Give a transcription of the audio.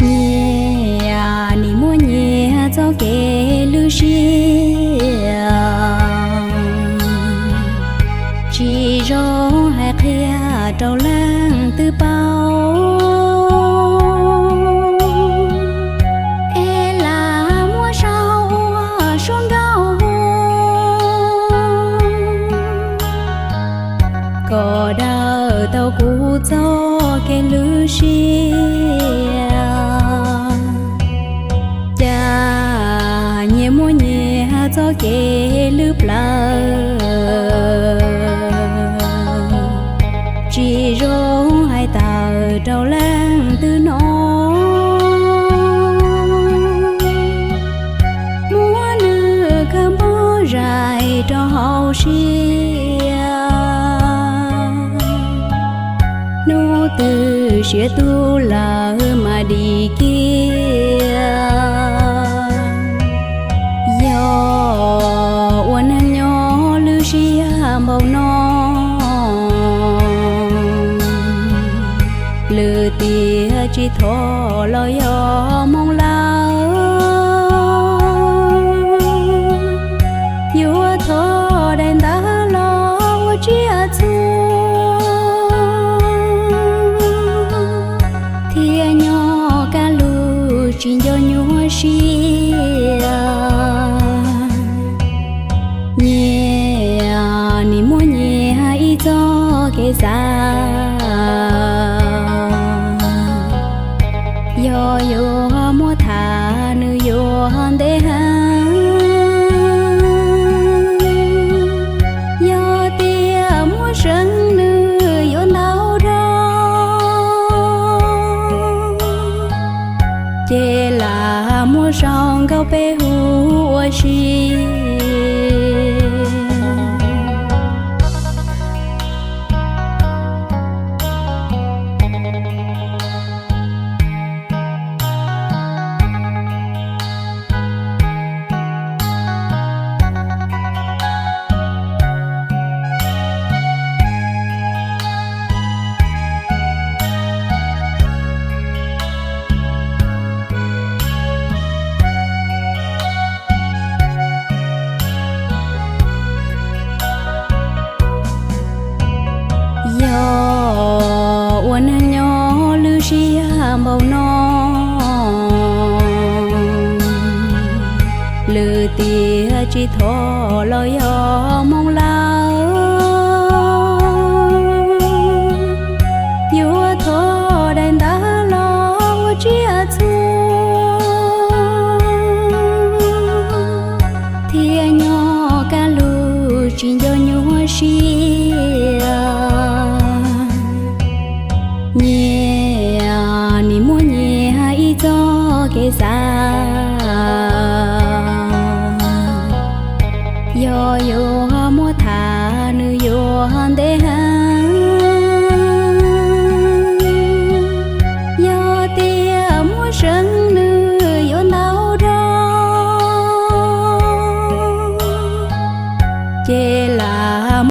Nyias nim muaj nyias txoj kev lwj siab, tsis zoo hais qhia rau leej twg paub. Es lam muab sau ua suab nkauj hu kom daws tau kuv txoj kev lwj siab. Cas nyias muaj nyias txoj kev lwj plaws, tsis zoo hais tawm rau leej twg hnov. Muab nws kawg npog zais rau hauv siab, hnub twg siav tu lawm mam dim kiag. Yog ua neeg nyob lwj siab npaum no, lwm tiam tsis thov los yog moo lawm. Yuav thov daim ntawv los ua tsiaj txhu, thiaj nyob kaj lug tsis nco nyuaj siab. Nyias nim muaj nyias ib txoj kev xav, yog yuav muab tham nws yuav ntev heev. Yog tias muab seev nws yuav ntau dhau, ces lam muab sau nkauj peb hu ua si. Yog ua neeg nyob lwj siab npaum no, lwm tiam tsis thov los yog moo lawm. Yuav thov daim ntawv los ua tsiaj txhu, thiaj nyob kaj lug tsis nco nyuaj siab. Nyias nim muaj nyias ib txoj kev xav, yog yuav muab tham nws yuav ntev heev. Yog tias muab seev nws yuav ntau dhau, ces